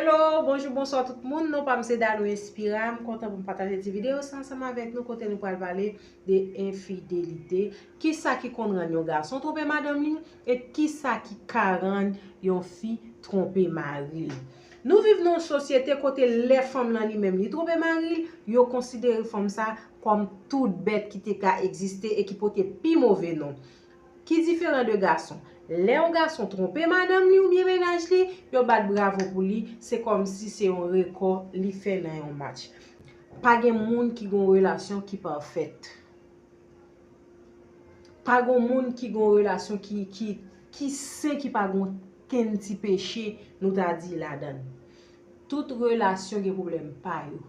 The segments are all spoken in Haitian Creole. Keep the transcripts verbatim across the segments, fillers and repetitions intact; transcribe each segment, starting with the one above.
Hello, bonjou, bonswa tout moun. Non pa m se Dalou Inspira. M kontan pou m pataje ti videyo sa ansanm avèk nou kote nou pral pale de enfidelite. Kisa ki konn rann yon gason twonpe madanm li e kisa ki ka rann yon fi twonpe mari l. Nou viv nan yon sosyete kote lè fanm lan li menm li twonpe mari l, yo konsidere fanm sa kòm tout bèt ki te ka egziste e ki pote pi move non. Ki diferan de gason. Lè yon gason twonpe madanm li oubyen mennaj li, yo bat bravo pou li, se kòmsi se yon rekò li fè nan yon match. Pa gen moun ki gon relasyon ki pafèt. Pa gon moun ki gon relasyon ki, ki, ki sen, ki pa gon kenn ti peche, nou ta di, ladan l. Tout relasyon gen pwoblèm pa yo.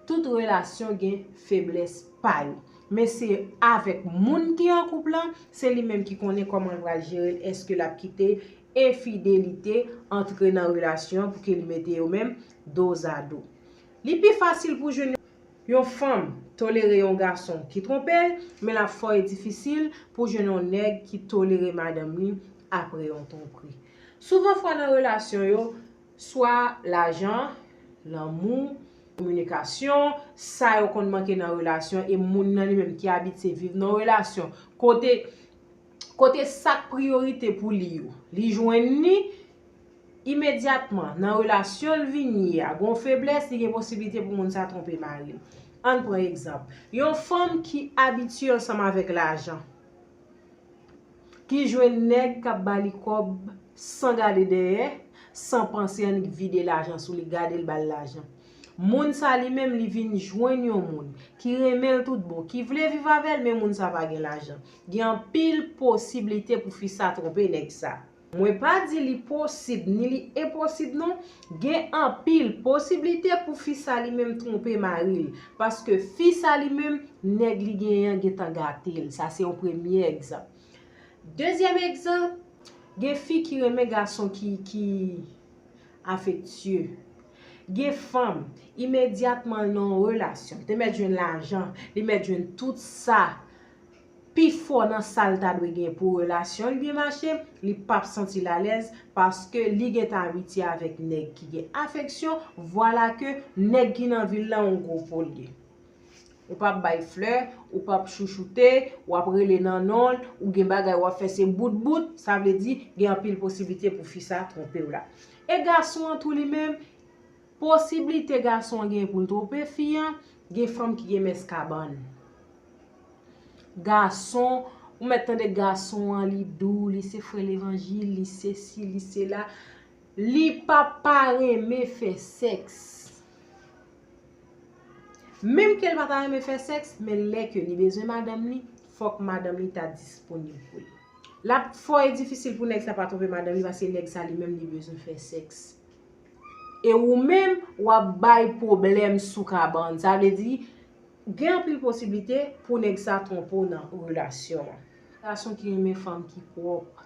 Tout relasyon gen feblès pa yo. Men se avèk moun ki an koup lan, se li menm ki konnen kòman l pral jere l, èske l ap kite enfidelite antre nan relasyon an pou ke li mete yo menm dozado. Li pi fasil pou jwenn yon fanm tolere yon gason ki twonpe l, men l ap fò e difisil pou jwenn yon nèg ki tolere madanm li apre yon twonpri. Souvan fwa nan relasyon yo, swa lajan, lanmou, kominikasyon, sa yo konn manke nan relasyon e moun nan li menm ki abitye viv nan relasyon kote, kote sa k priyorite pou li yo, li jwenn li imedyatman nan relasyon l vin ye a, gon feblès, li gen posiblite pou moun sa twonpe mari l. Ann pran egzanp, yon fanm ki abitye ansanm avèk lajan, ki jwenn nèg k ap ba li kòb san gade dèyè, san panse, annik vide lajan sou li, gade l ba l lajan. Moun sa li menm li vin jwenn yon moun ki renmen l tout bon, ki vle viv avè l, men moun sa pa gen lajan. Gen anpil posiblite pou fi sa twonpe nèg sa. Mwen pa di li posib ni li enposib non, gen anpil posiblite pou fi sa li menm twonpe mari l, paske fi sa li menm, nèg li genyen an gentan gate l. Sa se yon premye egzanp. Dezyèm egzanp, gen fi ki renmen gason ki, ki afektye. Gen fanm, imedyatman l nan yon relasyon, te mèt jwenn lajan, li mèt jwenn tout sa, pifò nan sa l ta dwe gen pou relasyon l byen mache, li p ap santi l alèz paske li gentan abitye avèk nèg ki gen afeksyon, vwala ke nèg ki nan vi l lan yon gwo po l ye. Ou p ap bay flè, ou p ap chouchoute, w ap rele nan non l, ou gen bagay w ap fè se bout bout, sa vle di gen anpil posiblite pou fi sa twonpe w la. E gason an tou li menm, posiblite gason an gen pou l twonpe fi an, gen fanm ki gen mès kabann. Gason, ou mèt tande gason an, li dou, li se frè levanjil, li sesi, li sela. Li pa pa renmen fè sèks. Menm ke l pa ta renmen fè sèks, men lè ke li bezwen madanm li, fòk madanm li ta disponib pou li. L ap fò e difisil pou nèg sa pa twonpe madanm li, paske nèg sa li menm li bezwen fè sèks. E ou menm, w ap bay pwoblèm sou kabann. Sa vle di, gen anpil posiblite pou nèg sa twonpe w nan relasyon an. Gason ki renmen fanm ki pwòp,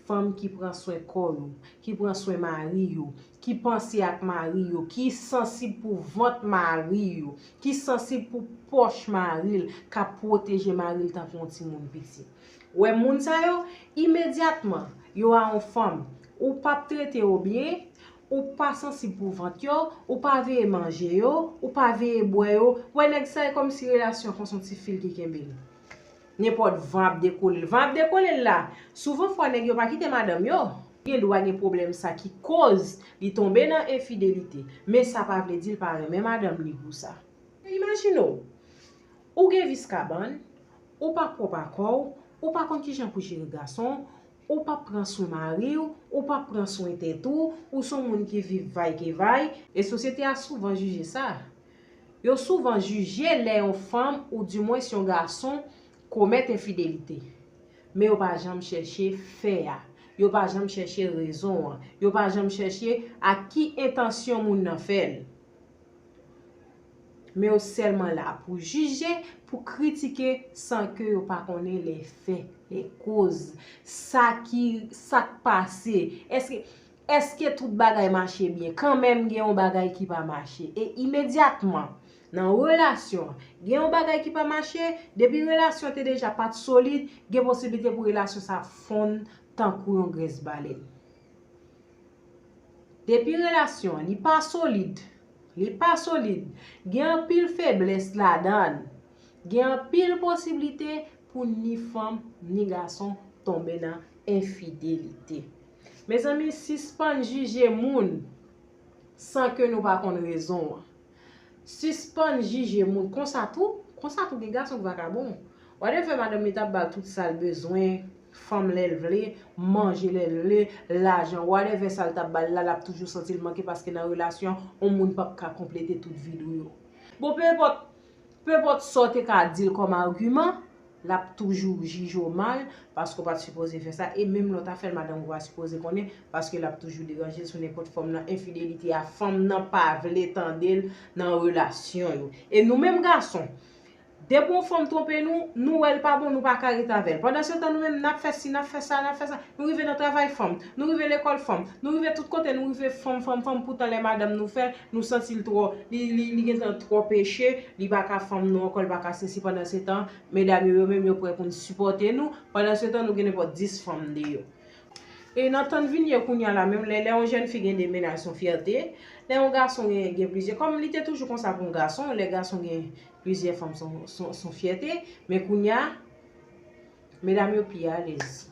fanm ki pran swen kò yo, ki pran swen mari yo, ki panse ak mari yo, ki sansib pou vant mari yo, ki sansib pou pòch mari l, k ap pwoteje mari l tankou yon timoun piti. Ou wè moun sa yo, imedyatman, yo a yon fanm, ou p ap trete yo byen, ou pa sansib pou vant yo, ou pa veye manje yo, ou pa veye bwè yo. Ou wè nèg sa e kòmsi relasyon an se yon ti fil ki kenbe l. Nenpòt van ap dekole l. Van ap dekole l la. Souvan fwa nèg yo pa kite madanm yo. Gen dwa gen pwoblèm sa ki koz li tonbe nan enfidelite. Men sa pa vle di l pa renmen madanm li pou sa. Imajine w, ou gen vis kabann, ou pa pwòp a kò w, ou pa konn kijan pou jere gason w, ou p ap pran swen mari w, ou p ap pran swen tèt ou, ou se yon moun ki viv vaykevay. E sosyete a souvan jije sa. Yo souvan jije lè yon fanm oudimwens yon gason komèt enfidelite. Men yo pa janm chèche fè a. Yo pa janm chèche rezon an. Yo pa janm chèche ak ki entansyon moun nan fè l. Men yo sèlman la pou jije, pou kritike, san ke yo pa konnen lè fè, lè koz, sa ki, sa k pase. Èske, èske tout bagay mache byen? Kanmenm gen yon bagay ki pa mache. E imedyatman, nan relasyon an, gen yon bagay ki pa mache, depi relasyon te deja pa t solid, gen posiblite pou relasyon sa fonn tankou yon grès balèn. Depi relasyon an, li pa solid, li pa solid, gen anpil feblès ladan l, gen anpil posiblite pou ni fanm ni gason tonbe nan enfidelite. Mezanmi, sispann jije moun san ke nou pa konn rezon an. Sispann jije moun konsa tou, konsa tou gen gason k vakabon. Whatever madanm li t ap ba l tout sa l bezwen, fanm lè l vle, manje lè l vle, lajan, whatever sa l t ap ba l la, l ap toujou santi l manke paske nan relasyon, yon moun p ap ka konplete tout vid ou yo. Bon, pe enpòt, pe enpòt sa w te ka di l kòm agiman, l ap toujou jije w mal paske w pa t sipoze fè sa. E menm lè w ta fè l, madanm ou pa sipoze konnen paske l ap toujou deranje l sou nenpòt fòm nan enfidelite a. Fanm nan pa vle tande l nan relasyon yo. E nou menm gason, depi yon fanm twonpe nou, nou wè l pa bon, nou pa ka ret avè l. Pandansetan, nou menm, n ap fè si, n ap fè sa, n ap fè sa. Nou rive nan travay fanm, nou rive lekòl fanm, nou rive tout kote, nou rive fanm, fanm, fanm. Poutan lè madanm nou fè, nou santi l twò, li, li, li gentan twò peche, li pa ka fanm nou ankò, li pa ka sesi. Pandansetan, medam yo, yo menm, yo prè pou n sipòte nou. Pandansetan, nou gen nenpòt dis fanm deyò. E nan tan n vin ye kounye a la menm, lè, lè yon jèn fi gen de mennaj, se yon fyète. Lè yon gason gen, gen plizyè, kòm li te toujou konsa pou yon gason, lè gason gen plizyè fanm, se yon, se yon, se yon fyète. Men kounye a, medam yo pi alèz.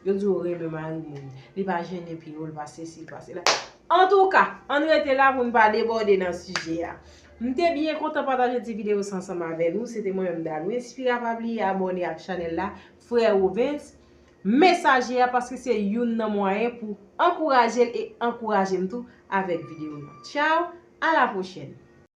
Yo di yo renmen mari moun. Li pa jennen pye yo, li pa sesi, li pa sela. Antouka, ann rete la pou n pa debòde nan sijè a. M te byen kontan pataje ti videyo sa ansanm avè nou. Se te mwen menm, Dalou Enspira. Pa bliye abòne ak chanèl la, Frè Wovens, Mesaje a, paske se youn nan mwayen pou ankouraje l e ankouraje m tou avèk videyo m nan. Tchaw, a la pwochèn!